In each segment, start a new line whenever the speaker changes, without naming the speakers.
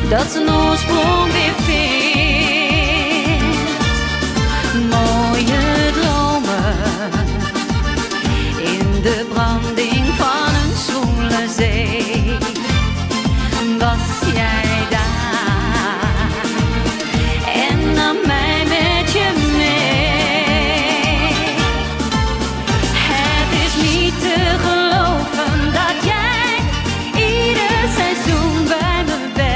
Dat syn oarsprong weer fynt. Moaie dreamen yn de branding fan in swoele see. Was jij daar en nam mij met je mee. Het is niet te geloven dat jij ieder seizoen bij me bent.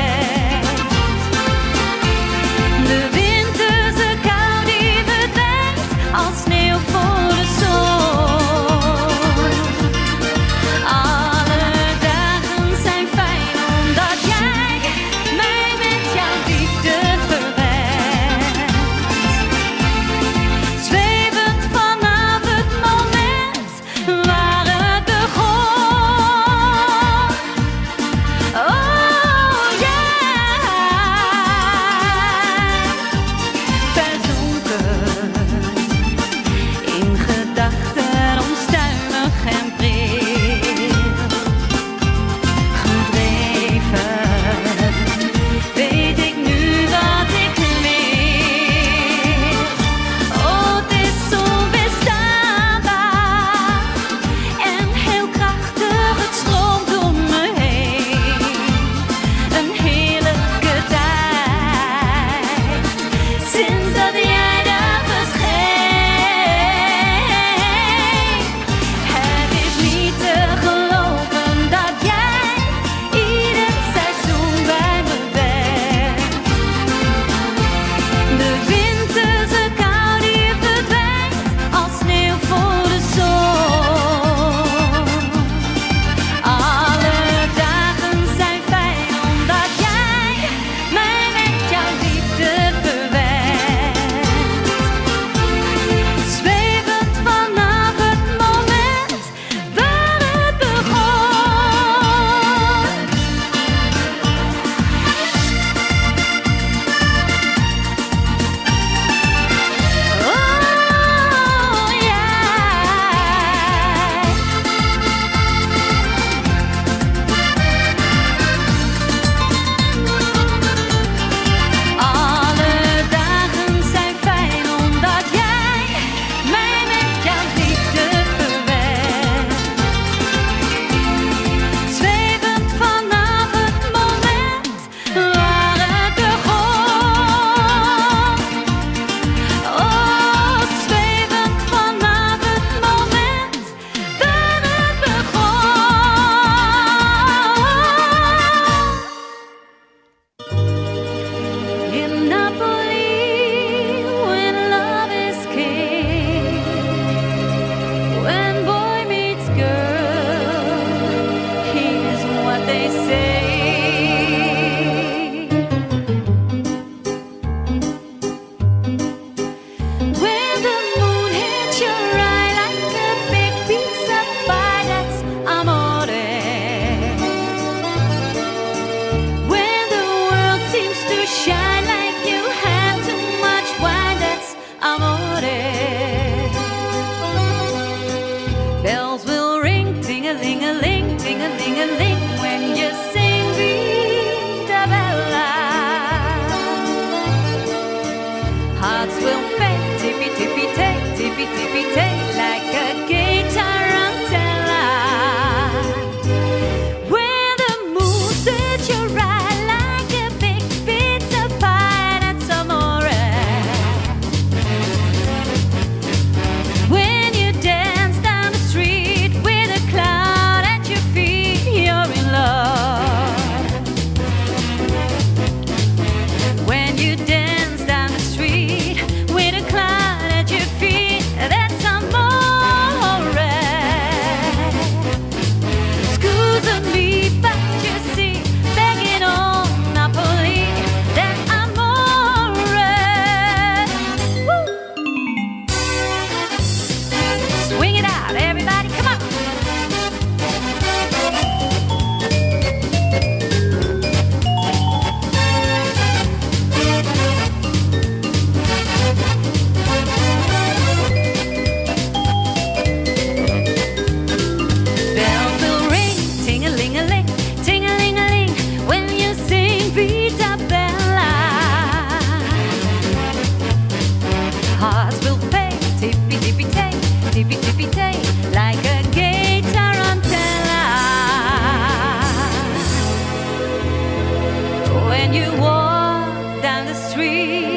De winterse kou die verdwijnt als sneeuw voor de zon. Alle dagen zijn fijn omdat jij mij met jouw liefde verwendt. Zwevend vanaf het moment waar het begon. Oh jij, verzonken in gedachten onstuimig en pril. Gedreven, weet ik nu wat ik wil. Oh, het is onweerstaanbaar en heel krachtig, het stroomt door me heen. Een heerlijke tijd, sinds dat jij daar verscheen. Het is niet te geloven dat jij ieder seizoen bij me bent. De winterse kou die verdwijnt als sneeuw voor de zon. Alle dagen zijn fijn omdat jij mij met jouw liefde verwendt. Zwevend vanaf het moment waar het begon. Oh jij. Alle dagen zijn fijn omdat jij mij met jouw liefde verwendt. Zwevend vanaf het moment waar het begon. Oh, zwevend vanaf het moment waar het begon. In Napoli, when love is king, when boy meets girl, here's what they say. When the moon hits your eye like a big piece of pie, that's amore. When the world seems to shine like you have too much wine, that's amore. Bells will ring, ting-a-ling-a-ling, ting-a-ling-a-ling, when you sing Vita Bella. Hearts will pay, tippy tippy tay, tippy tippy tay, like a gay tarantella. When the moon sets your eye like a big pizza pie. When you walk down the street.